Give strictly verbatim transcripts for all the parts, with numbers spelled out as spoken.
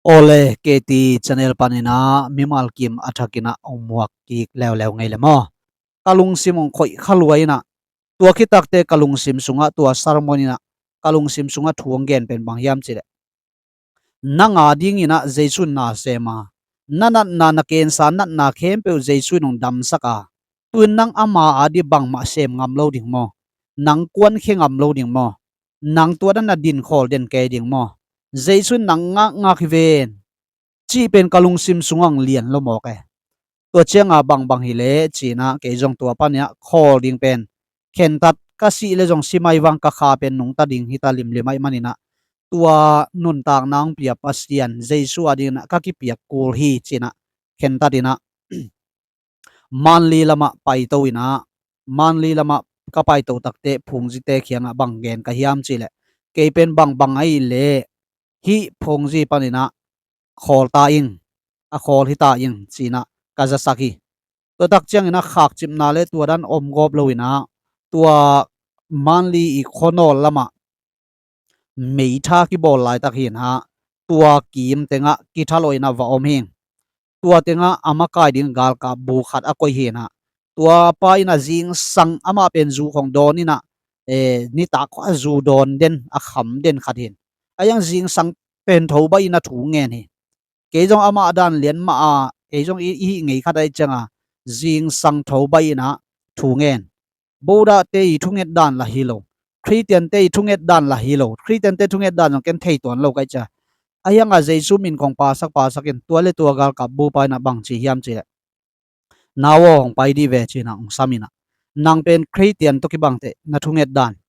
Awle, K T channel panin ah mimal kim a thakin ah hong muak kik leuleu ngei le maw? Ka lungsim hong khoih kha lua in ah, tua khit takte ka lungsim sungah tua sermon in ah ka lungsim sungah thu hong gen pen bang hiam cih leh, nang a dingin ah Jesu in na sem a, na natna, na cancer natna khempeuh Jesu in hong damsak a, tu-in nang ama a ding bangmah sem ngam lo ding maw? Nang kuankhia ngam lo ding maw? Nang tua dan a dinkhawl den kei ding maw? Jesu in nang ngakngak hi ven, cih pen ka lungsim sungah hong lian lo mawk e. Tua ciangah bangbang hi leh ci-in ah kei zong tua panin ah khawl ding pen khentat, ka sih leh zong si mai vang ka kha pen nungta ding hi ta limlim ahih manin ah, tua nuntakna hong pia Pasian Jesu a dingin ah ka kipiak kul hi ci-in ah khentat in ah Manli lamah paito in ah, Manli lamah ka paito takte phungzite kiangah bang gen ka hiam cih leh, kei pen bangbang ahih leh hih phungzi panin ah khawl ta ing, a khawl hi ta ing ci-in ah ka zasak hi. Tua tak ciangin ah khakcipna le tua dan om gawp lo in ah, tua Manli i khuanawl lamah meitha kibawl laitak hi in ah, tua kim tengah kithalawh in ah va om hi. Tua tengah a makai ding galkap bu khat a koih hi in ah, tua pa in ah zingsang, amah pen zu khong dawn in ah, eh, nitak khong a zu dawn den, a kham den khat hi in, a iang zingsang pen tho baih in ah thu ngen hi. Kei zong amah dan lian mah a, kei zong i, i hih ngei khat ahih ciangah zingsang tho baih in ah thu ngen. Buddha te i thunget dan lah hi lo, Khristian te i thunget dan lah hi lo, Khristian te thunget dan zong ken thei tuan lo ka hih ciang, a hiangah Jesu min khong pasak pasak in, tua le tua galkap bupa in ah bang ci hiam cih leh, nau aw, hong pai dih ve ci-in ah hong sam in ah, nang pen Khristian tawh kibang teh na thunget dan,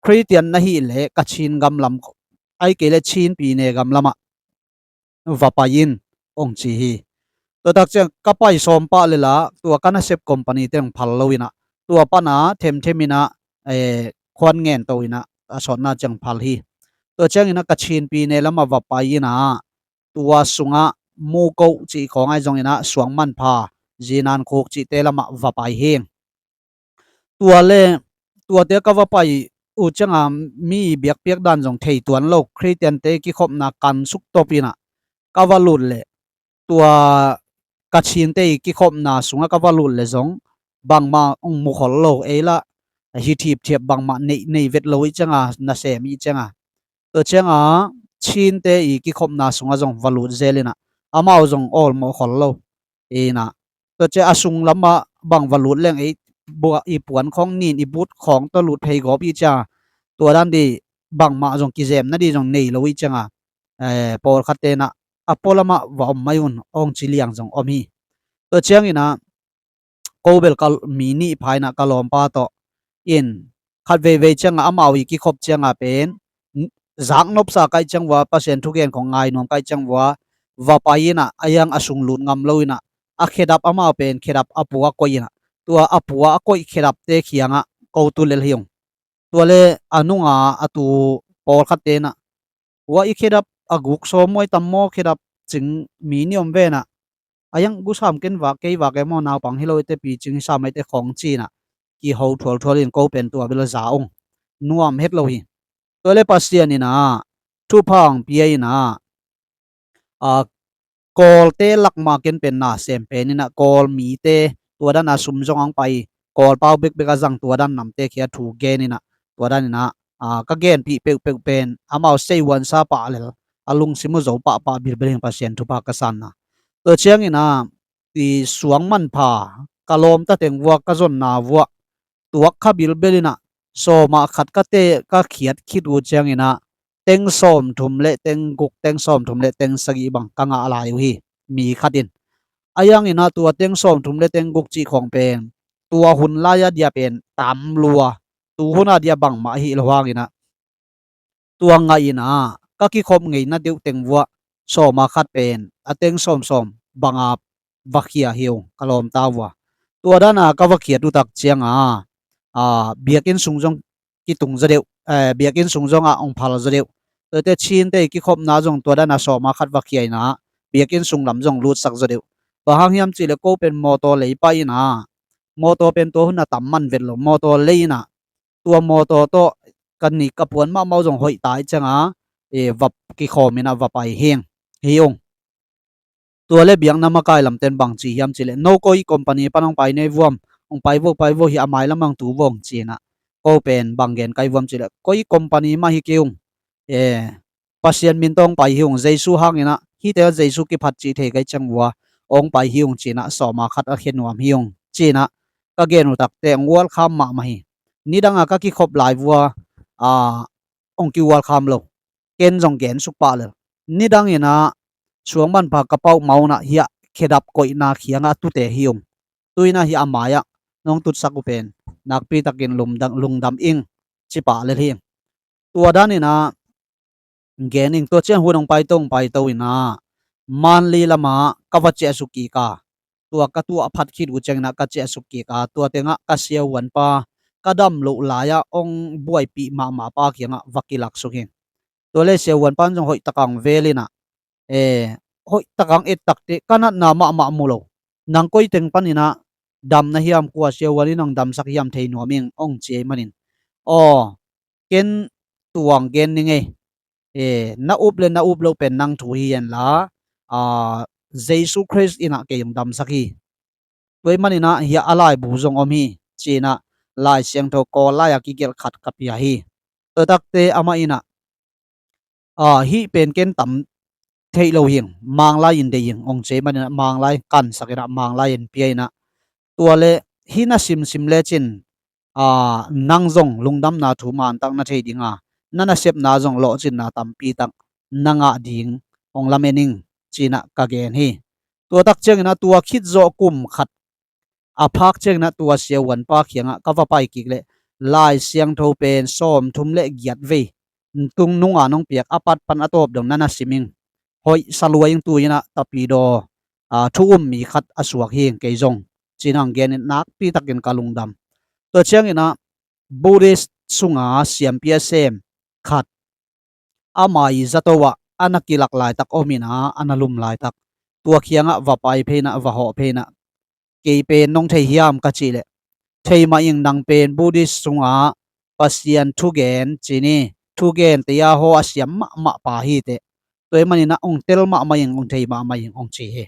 Khristian na hih leh Kachin gam lam, ahih kei leh Chin pyine gam lamah va pai in, hong ci hi. Tua tak ciang ka pai sawm pah leh lah tua ka nasep company te hong phal lo in ah, tua pan ah themthem in ah, eh, khuan ngen to in ah a sawtna ciang phal hi. Tua ciangin ah Kachin pyine lamah va pai in ah, tua sungah Muko cih khawng ahi zongin ah Suangmanpha, Zinankhuk cihte lamah va pai hi. Tua le, tuate ka va pai uh ciangah mi biakpiak dan zong thei tuan lo, Khristiante kikhopna kan suk tawp in ah ka va lut leh, tua Kachinte i kikhopna sungah ka va lut leh zong bangmah hong mu khol lo, ei lah hi thipthiap bangmah nei, nei vet lo i ciangah, nasem i ciangah. Tua ciangah Chinte i kikhopna sungah zong va lut zel in ah, amau zong awlmawh khol lo in ah, tua ciang a sung lamah bang va lut leng ei, bua, i puan khawng nin, i but khawng tawh lut phei gawp i ciangah, tua dan dih bangmah zong kizem nadih zong nei lo i ciangah, eh, pawlkhatte in ah a pua lamah va om mai un, hong ci liang zong om hi. Tua ciangin ah ko bel ka mi nih pha in ah ka lawmpa tawh in, khat veivei ciangah amau i kikhop ciangah pen zaknopsa ka hih ciang vua, Pasian thugen khong ngai nuam ka hih ciang vua, va pai in ah, a iang a sung lut ngam lo in ah, a khedap, amau pen khedap a pua a koih in ah, tua a pua a koih khedapte kiangah ko tu lel hi ung. Tua le a nunga a tu pawlkhatte in ah, ua i khedap a guk sawm muai tam maw, khedap cing mi nih om ve in ah, a iang gusam ken vak, kei vak e maw, naupang hi lo i te, picing hi sam ei te khawng ci in ah, kiho thualthual in ko pen tua bel a za ung. Nuam het lo hi. Tua le Pasian in ah thupha hong pia in ah, a, Kawlte lakmah ken pen na sem pen in ah, Kawl mite tua dan a sum zong hong pai, Kawl pau bekbek a zang tua dan namte kiang thu gen in ah, tua dan in ah, a, ka genpih peuhpeuh pen amau sei huansa pah lel, a lungsim uh zo pahpah bilbel hi ing, Pasian thupha ka sanna. Tua ciangin ah, i Suangmanpha ka lawmta teng vua, ka zonna vua tuak kha bilbel in ah, sawmah khat ka te, ka khiat khit uh ciangin ah, teng sawmthum le teng guk, teng sawmthum le teng sagih bang ka ngah lai uh hi, mi khat in. A iang in ah tua teng sawmthum le teng guk cih khawng pen tua hun lai a dia pen tam lua, tu hun a dia bangmah hi lo hang in ah, tua ngah in ah ka kikhop ngeina deuh teng vua sawmah khat pen a teng sawmsawm banga va khia hi ung, ka lawmta vua. Tua dan a ka va khiat uh tak ciangah, a, biakinn sung zong kitung zaw deuh, eh, biakinn sung zongah hong phal zaw deuh. Tuate Chinte i kikhopna zong tua dan a sawmah khat va khia in ah, biakinn sung lam zong lutsak zaw deuh. Bang hang hiam cih leh ko pen mawtaw lei pah in ah, mawtaw pen tua hun a tam man vet lo, mawtaw lei in ah, tua mawtaw tawh ka nik ka puan mahmah uh zong hoih ta i ciangah, eh, va kikhawm in ah va pai hi ing. hi ung. Tua le biakna makai lamten bang ci hiam cih leh, no koi company pan hong pai nei vuam, hong pai vo, pai vo hi, a mai lamah hong tu vong ci-in ah, ko pen bang gen kai vuam cih leh, koi company mah hi kei ung. Eh, Pasian min tawh hong pai hi ung, Jesu hangin ah, hihte Jesu kiphat cih thei kai ciang vua, hong pai hi ung ci-in ah, sawma khat a khia nuam hi ung ci-in ah, ka gen uh takte hong welcome mahmah hi. Nidang a ka kikhop lai vua, ah, hong ki welcome lo. Ken zong gen suk pah lel. Nidang in ah, suang manpha ka pauh ma un ah, hiah khedap koihna khiang ah tute hi ung. Tu-in ah hiah a mai-ah nong tutsak uh pen nakpi takin lungdam, lungdam ing ci pah lel hi. Tua dan in ah gen ing, tua ciang hun hong paito, hong paito in ah, Manli lamah ka va ciahsuk kik a, tua ka tuah phat khit uh ciangin ah ka ciahsuk kik a, tua tengah ka siavuanpa, ka dam loh lai-ah hong buaipih mahmah pa kiangah va kilaksuk hi. Tua le siavuanpa in zong hoih takah hong vel in ah, eh, hoih takah hong et takte, ka natna mahmah mu lo. Nang koi teng panin ah dam na hiam, kua siavuan in hong damsak hiam thei nuam ing, hong ci ahih manin, aw, ken tua hong gen ning ei. Eh, na up le na up loh pen nang thu hi hen la, ah, Jesu Khrist in ah kei hong damsak hi. Tua ahih manin ah hiah a laibu zong om hi ci-in ah, Lai Siangtho Kawl lai-a kigelh khat ka pia hi. Tua takte amah in ah, ah, hih pen ken tam theih lo hing, Manglai in deih hing, hong ci ahih manin ah Manglai kansak in ah, Manglai in pia in ah, tua le hih na simsim lecin, ah, nang zong lungdamna thu mantak na thei ding a, na nasepna zong lawhcinna tampi tak na ngah ding hong lamen ing ci-in ah ka gen hi. Tua tak ciangin ah tua khit zawh kum khat a phak ciangin ah tua siavuanpa kiangah ka va pai kik leh, Lai Siangtho pen sawmthum le giat vei tung nunga nong piak a pat pan a tawp dong na na sim ing. Hoih sa lua ing, tu-in ah tapidaw, ah, thu um mi khat a suak hi ing kei zong ci-in ah hong gen in nakpi takin ka lungdam. Tua ciangin ah Buddhist sunga siampi a sem khat, ama ii zato ah a na kilak laitak om in ah, a na lum laitak, tua kiangah va pai phei in ah, va hawh phei in ah, kei pen nong thei hiam ka cih leh, thei mah ing, nang pen Buddhist sungah Pasian thugen ci ni, thugen te-a haw a siam mahmah pa hi teh. Tua ahih manin ah hong tel mahmah ing, hong thei mahmah ing, hong ci hi.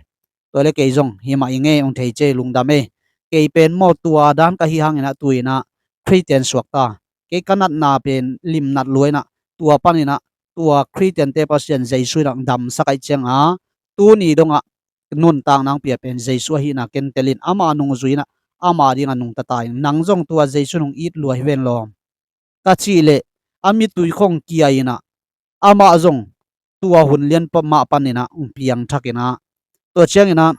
Tua le kei zong, hi mah ing ei, hong thei ci ei, lungdam ei. Kei pen maw, tua dan ka hih hangin ah tu-in ah Khristian suak ta. Kei ka natna pen limnat lua in ah, tua panin ah, tua Khristiante Pasian Jesu in ah damsak ahih ciangin ah, tuni dongah nuntakna hong pia pen Jesu ahihna ken tel in, ama nungzui in ah, ama dingah nungta ta ing. Nang zong tua Jesu in hong it lua hi ven lawm, ka cih leh, a mittui khawng kia in ah, amah zong tua hun lian pa mah panin ah hong piangthak in ah, tua ciangin ah,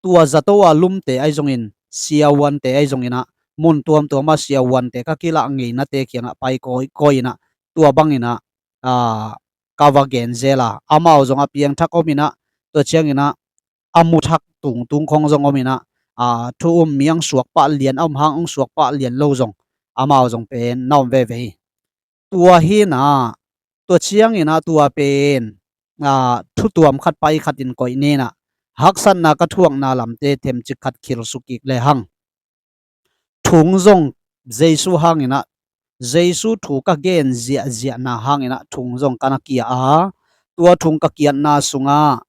tua zato a lumte ahi zongin, siavuante ahi zongin ah, mun tuamtuam ah siavuante ka kilah ngeinate kiangah pai kawikawi in ah, tua bangin ah, aa, ka va gen zel a, amau zong a piangthak om in ah, tua ciangin ah, a muthak tungtung khawng zong om in ah, aa, thu um mi hong suak pah lian, a om hang hong suak pah lian lo zong, amau zong pen na om veve hi. Tua hi in ah, tua ciangin ah tua pen, aa, thu tuam khat pai khat in koih ni in ah, haksatna ka thuakna lamte themcik khat khilsuk kik lehang, thung zong Jesu hangin ah, Jesu thu ka gen ziahziahna hangin ah thung zong ka na kia a, tua thung ka kiatna sungah,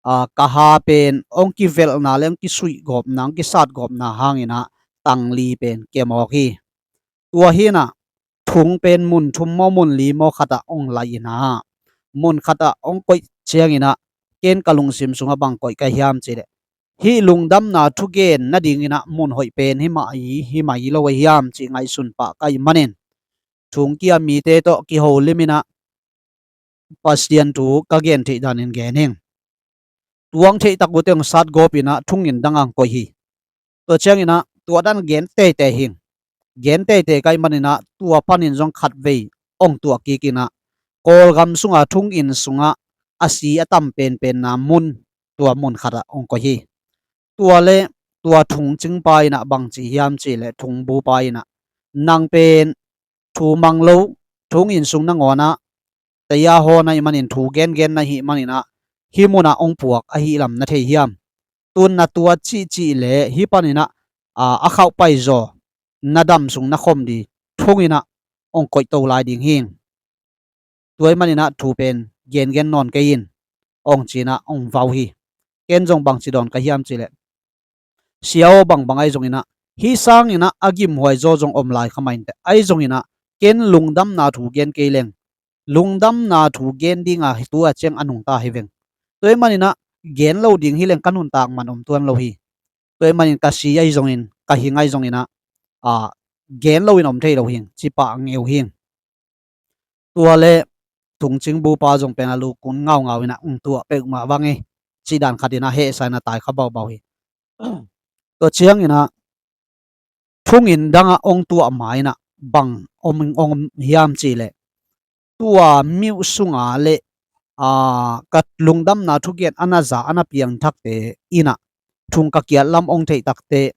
aa, ka ha pen hong kivelhna le hong kisuihgawpna, hong kisatgawpna hangin ah tang li pen kia mawk hi. Tua hi in ah, thung pen mun thum maw, mun li maw khat ah hong laih in ah, mun khat ah hong koih ciangin ah, ken ka lungsim sungah bang koih ka hiam cih leh, hih lungdamna thugen nadingin ah mun hoih pen hi mah hi, hi mah hi lo ahi hiam cih ngaihsun pah ka hih manin, thung kia mite tawh kiholim in ah, Pasian thu ka gen theih danin gen ing. Tua hong theih tak uh teh hong satgawp in ah thung in dang ah hong koih hi. Tua ciangin ah tua dan gen teitei hi ing. Gen teitei ka hih manin ah tua panin zong khatvei hong tuah kik in ah, Kawlgam sunga thung in sungah a si a tam penpenna mun, tua mun khat ah hong koih hi. Tua le tua thung cingpa in ah bang ci hiam cih leh, thung bupa in ah, nang pen thu mang lo, thung in sung nangawn ah taya haw na hih manin, thu gengen na hih manin ah, hih munah hong puak ahih lam na thei hiam? Tun na tuat cihcih leh hih panin ah, aa, a khauh paizaw na dam sung na khom ding thung in ah hong koihto lai ding hi ing. Tua ahih manin ah thu pen gengen nawn kei in. hong ci-in ah hong vau hi. Ken zong bangci dawn ka hiam cih leh, sia aw, bangbang ahi zongin ah, hih sangin ah a gimhuai zaw zong om lai kha mah inteh, ahi zongin ah ken lungdamna thu gen kei leng, lungdamna thu gen dinga hi tu a ciang a nungta hi veng. Tua ahih manin ah gen lo ding hi leng ka nuntak man om tuan lo hi. Tua ahih manin ka si ahi zongin, ka hing ahi zongin ah, a, gen loin om thei lo hing, ci pah ngeu hing. Tua le Thungcing bupa zong pen a lukun ngaungau in ah hong tuah peuhmah vang hi, cih dan khat in ah hehsa in ah tai kha baubau hi. Tua ciangin ah thungin dangah hong tuah ma-in ah bang om, om hiam cih leh, tua myo sunga le, a, ka lungdamna thugen a na za a na piangthakte in ah thung ka kiat lam hong theih takteh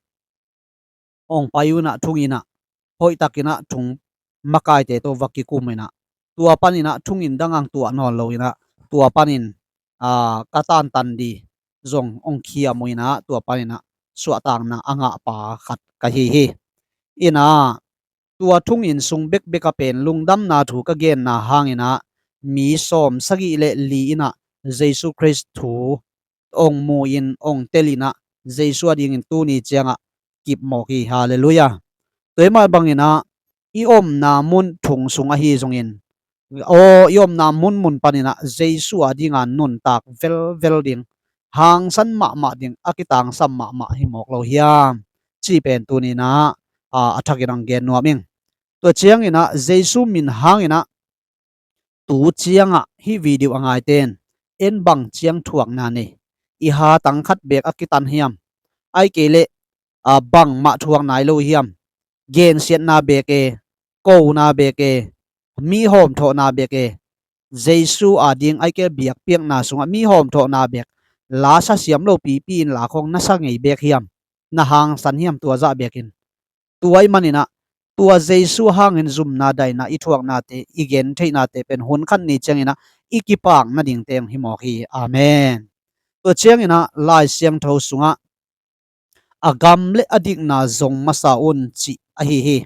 hong pai un ah thungin ah hoihtakin ah thung makaite tawh va kikum in ah, tua panin ah thungin dang ang tuah nawn lo in ah, tua panin, a, ka tantan di zong hong khiam uh in ah, tua panin ah suahtakna a ngahpa khat ka hi hi. In ah tua thungin sung bekbek ah pen lungdamna thu ka genna hangin ah mi sawm sagih le li in ah Jesu Khrist thu hong mu-in hong tel in ah Jesu a dingin tuni ciangah kipmawk hi. Halleluiah. Tua ahih mah bangin ah i omna mun thung sung ahi zongin, aw, i omna munmun panin ah Jesu a dinga nuntak velvel ding, hangsan mahmah ding a kitangsam mahmah hi mawk lo hiam, cih pen tuni in ah, a, a thakin ang gen nuam ing. Tua ciangin ah Jesu min hangin ah tu ciangah hih video a ngaite in en bang ciang thuakna nei, i hatang khat beek a kitan hiam, ahih kei leh, a, bangmah thuak nai lo hiam, gensiatna beek e, kona beek e, mi hawmthawhna beek e, Jesu a ding ahih kei leh biakpiakna sungah mi hawmthawhna beek, la sa siam lo pipi in la khawng na sa ngei beek hiam, na hangsan hiam, tua zah beek in. Tua ahih manin ah tua Jesu hangin zumna daina i thuaknate, i gentheihnate pen hun khat ni ciangin ah i kipak nadingte hong hi mawk hi. Amen. Tua ciangin ah Lai Siangtho sungah a gam le a dikna zong masa un, cih ahi hi.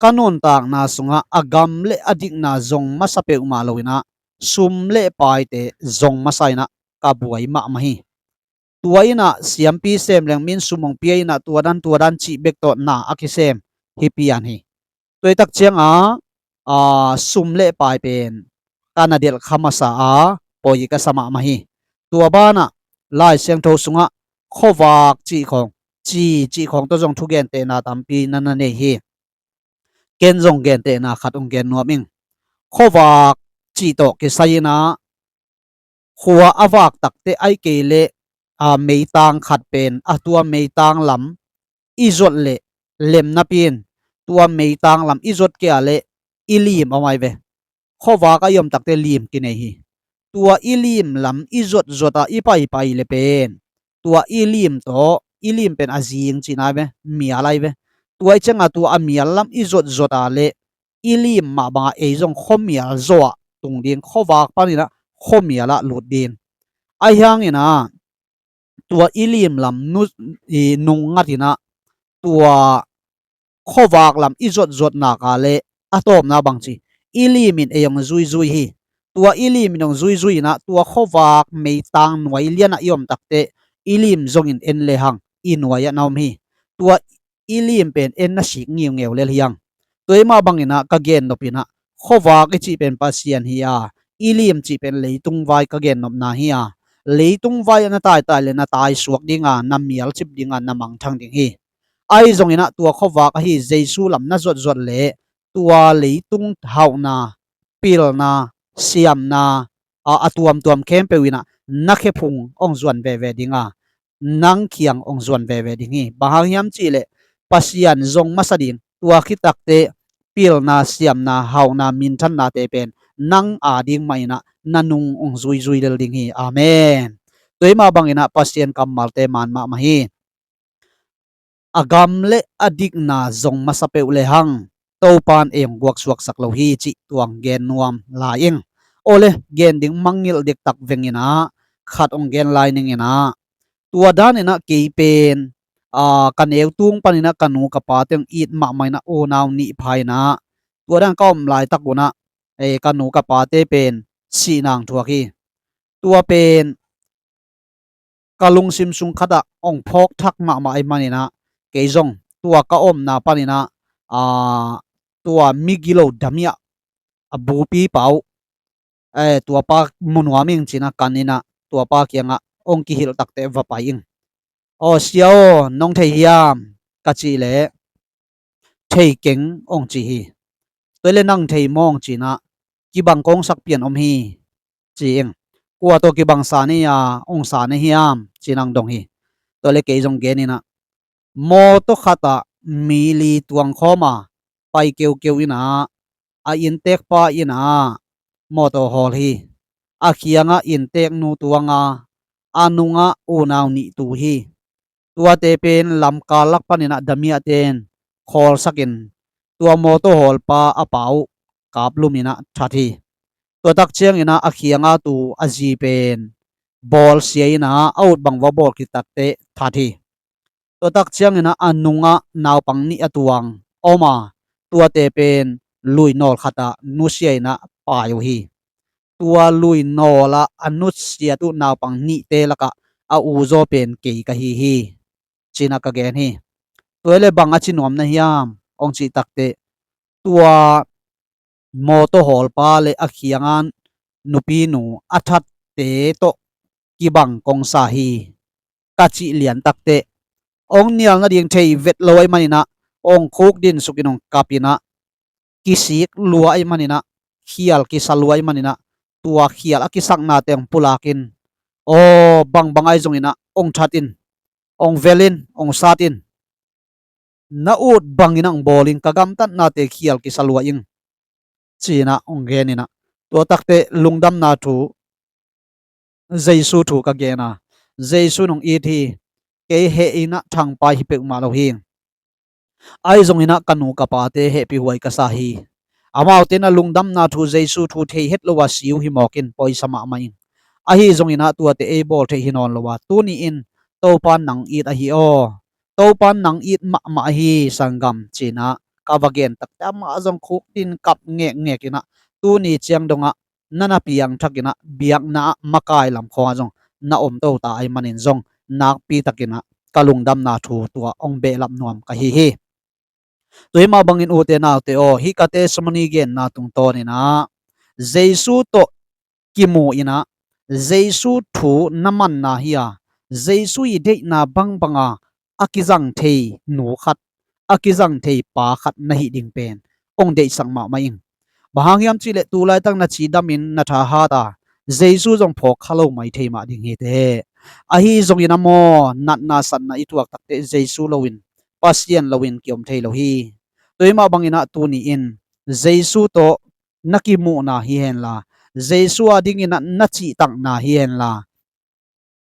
Ka nuntakna sungah a gam le a dikna zong masa peuhmah lo in ah sum le paite zong masa in ah ka buai mahmah hi. Tua in ah siampi sem leng mi in sum hong pia in ah tua dan tua dan cih bek tawh na a kisem hi pian hi. Tua ahih tak ciangah, a, sum le pai pen ka na delh kha masa a, poi ka sa mahmah hi. Tua banah Lai Siangtho sungah khuavak cih khawng, ci cih khawng tawh zong thugentehna tampi na na nei hi. Ken zong gentehna khat hong gen nuam ing. Khuavak cih tawh kisai in ah khua a vak takteh ahih kei leh, a, meitang khat pen, a, tua meitang lam i zot leh lem napi in, tua meitang lam i zot kei a leh i lim om ahi ve. Khuavak a i om takteh lim kinei hi. Tua i lim lam i zotzot a i paipai leh pen, tua i lim tawh, i lim pen a zing cihna ahi ve, mial ahi ve. Tua ahih ciangah tua a mial lam i zotzot a leh i lim mah bangah ei zong khuamial zawh ah tung ding, khuavak panin ah khuamial ah lut ding. Ahi hangin ah tua i lim lam nu-, i nung ngat in ah tua khuavak lam i zotzot nak a leh a tawpna bangci, i lim in ei hong zuizui hi. Tua i lim in hong zuizui in ah tua khuavak meitang nuai lianah i om takteh i lim zongin en lehang i nuai ah na om hi. Tua i lim pen en na sik ngiungeu lel hi hang. Tua ahih mah bangin ah ka gennop in ah khuavak i cih pen Pasian hi a, i lim cih pen leitung vai ka gennopna hi a, leitung vai ah na taitai leh na taisuak ding a, na mialcip ding a, na mangthang ding hi. Ahi zongin ah tua khuavak ahi Jesu lam na zotzot leh tua leitung hauhna, pilna, siamna, a, a tuamtuam khempeuh in ah na khephung hong zuan veve ding a, nang kiang hong zuan veve ding hi. Bang hang hiam cih leh Pasian zong masa ding, tua khit takteh pilna, siamna, hauhna, minthannate pen nang a ding mah in ah na nung hong zuizui lel ding hi. Amen. Tua ahih mah bangin ah Pasian kammalte man mahmah hi. A gam le a dikna zong masa peuh lehang Topa'n ei hong guaksuaksak lo hi cih tua hong gen nuam lai ing. Awle, gen ding mangngilh dektak veng in ah khat hong gen lai ning in ah, tua dan in ah kei pen, a, ka neu tung panin ah ka nu ka pate hong it mahmah in ah, unau nih pha in ah, tua dan ka om laitak un ah, e, ka nu ka pate pen sihna hong thuak hi. Tua pen ka lungsim sung khatah hong phawk thak mahmah ahih maninah, kei zong tua ka omna paninah, aa, tua migilo damiah a bupi pa uh, eh, tua pa mu nuam ing cinah kan inah tua pa kiangah hong kihilh takteh va pai ing. Aw sia aw, nong thei hiam? Ka cih leh thei keng hong ci hi. Tua hi leh nang thei maw hong cinah, kibang kong sak pian om hi ci ing. Kua tawh kibang sa na hi a, hong sa na hiam cinah hong dong hi. Tua hi leh kei zong gen inah, mawtaw khatah mi li tuang khawm a pai keukeu inah, a inntekpa inah mawtaw hawl hi. A kiangah innteknu tuang a, a nungah unau nih tu hi. Tuate pen lamkal lak paninah damiahte in khawlsakin tua mawtaw hawlpa a pa uh kaplum inah that hi. Tua tak cianginah a kianga tu a zi pen bawlsia inah a ut bang va bawl khit takteh that hi. Tua tak cianginah a nungah naupang nih a tuang om a, tuate pen lui nawl khatah nusia inah pai uh hi. Tua lui nawlah a nusiat uh naupang nihte lakah a uzaw pen kei ka hi hi cinah ka gen hi. Tua hi leh bang a ci nuam na hiam hong cih takteh, tua mawtaw hawlpa le a kianga nupinu a thatte tawh kibang kong sa hi ka cih lian takteh, hong nial nading thei vet lo ahih maninah hong khuk dinsukin hong kap inah, kisik lua ahih maninah, khial kisa lua ahih maninah, tua khial a kisaknate hong pulakin, aw bangbang ahi zonginah hong that in, hong vel in, hong sat in, na ut bangin hong bawl in, ka gamtatnate khial kisa lua ing cinah hong gen inah, tua takteh lungdamna thu, Jesu thu ka gen a, Jesu in hong it hi. Kei heh inah thangpai hi peuhmah lo hi. Ahi zonginah ka nu ka pate hehpih huai ka sa hi. Amaute in a lungdamna thu, Jesu thu thei het lo a si uh hi mawk in poisa mahmah ing. Ahi zonginah tuate ei bawl theih hi nawn lo a, tuni in Topa in nang it ahi aw, Topa in nang it mahmah ahi sanggam cinah ka va gen takteh, amah zong khuk din kap ngekngek inah, tuni ciang dongah na na piangthak inah, biakna ah makai lam khawngah zong na om to ta ahih manin zong nakpi takinah ka lungdamna thu tua hong behlap nuam ka hi hi. Tua hi mah bangin ute naute aw, hih ka testimony genna tungtawninah Jesu tawh kimu inah, Jesu thu na manna hi a, Jesu i deihna bangbanga a kizang thei nu khat, a kizang thei pa khat na hih ding pen hong deihsak mahmah ing. Bang hang hiam cihleh tu laitak na cidamin na thahat a, Jesu zong phawk kha lo mai thei mah ding hi teh. Ahi zongin a maw, natna satna i tuak takteh Jesu loin, Pasian loin kiom thei lo hi. Tua hi mah banginah tuni in Jesu tawh na kimuhna hi henla, Jesu a dinginah na cihtakna hi henla,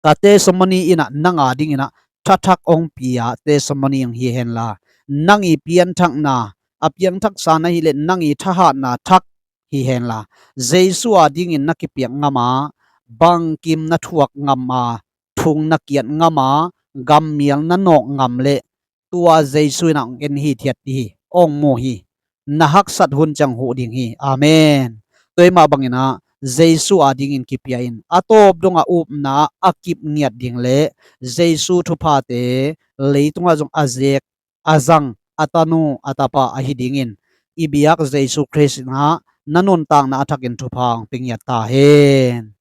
ka testimony inah nang a dinginah thathak hong pia testimony hong hi henla, nang i pianthakna, a piangthaksa na hileh nang i thahatna thak hi henla, Jesu a dingin na kipiak ngam a, bangkim na thuak ngam a, thung na kiat ngam a, gammial na nawk ngam leh, tua Jesu inah hong en hithiat hi, hong mu hi. Na haksat hun ciang huh ding hi. Amen. Tua hi mah banginah Jesu a dingin kipia in, a tawp dongah upna a kip ngiat ding le Jesu thuphate leitungah zong a zek, a zang, a tanu, a tapa ahi dingin i biak Jesu Khrist inah na nuntakna a thakin thupha hong pia ngiat ta hen.